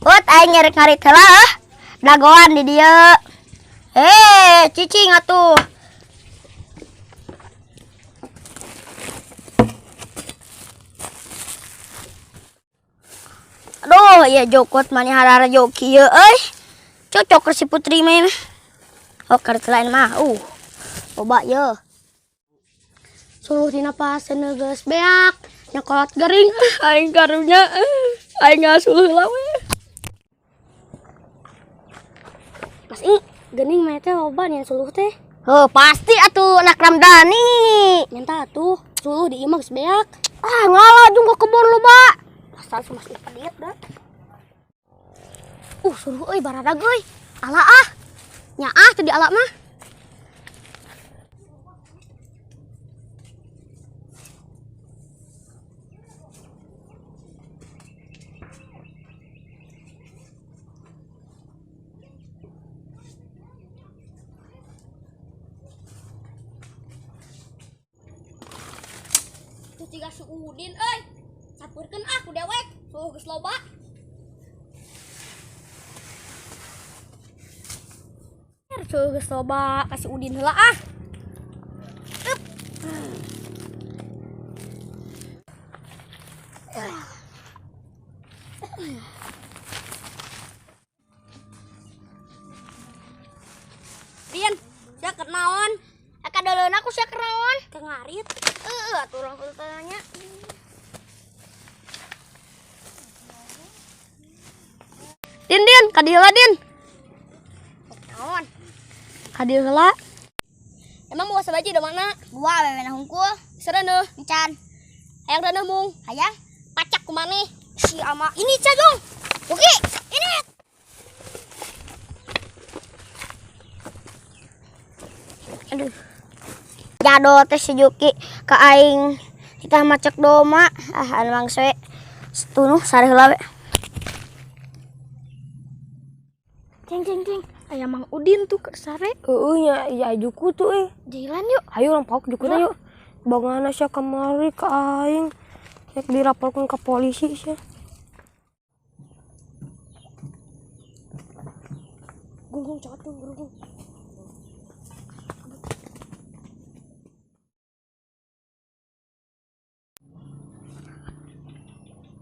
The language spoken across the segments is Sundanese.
Ut aing nyerek ngarit heula ah. Dagoan di dieu. Cicing atuh. Aduh, ya jokot mani harara joki ieu euy. Cocok si Putri mah. Oh, karet lain mah. Loba ye. Suluh dina paseun geus beak, nyekolot gering. Aing karunya aing ngasuh heula we. Mas I, geuning mah teh loba nya suluh teh. Heuh, pasti atuh anak Ramdhani. Nyanta atuh, suluh di imah geus beak. Ah, ngalah jeung ke kebon loba. Asal si Mas I pediet da. Suluh euy baradag euy. Ala ah. Nya ah teu diala mah. Tuh tiga si Udin euy. Sapurkeun ah ku dewek. Tuh geus loba. Tuh geus loba ka si Udin heula ah. Up. Din, sia keur naon? Kadeuleuna ku sia keur naon? Keur ngarit. Heeh, atuh urang kudu tanya. Din, Din, ka dieu heula, Din. Naon? Ka dieu heula. Emang mau sabaji da mana? Dua we na hungkul. Sereneuh. Encan. Hayang reuneuh mung. Hayang. Pacak ku maneh. Si ama ini cajong. Oke, ini. Aduh. Jado teh si Juki ka aing kita macek doma. Ah, anu mangse. Setunuh sare heula we. Ceng ceng ceng. Aya Mang Udin tuh ke sare. Heueuh nya, iya juku tuh euy. Jalan yuk. Ayo urang pauk jukuna yuk. Bagaimana sia kamari ka aing? Rek diraporkeun ka polisi sia. Gunggung cokot gung gunggung.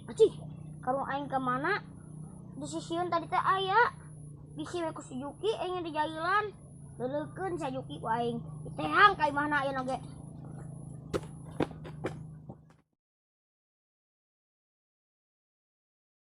Aci, kalau aing ke mana? Di sisiun tadi teh aya. Bisi we ku si Juki aing di jailan. Leulekeun si Juki ku aing. Ditehang ka imahna ayeuna ge.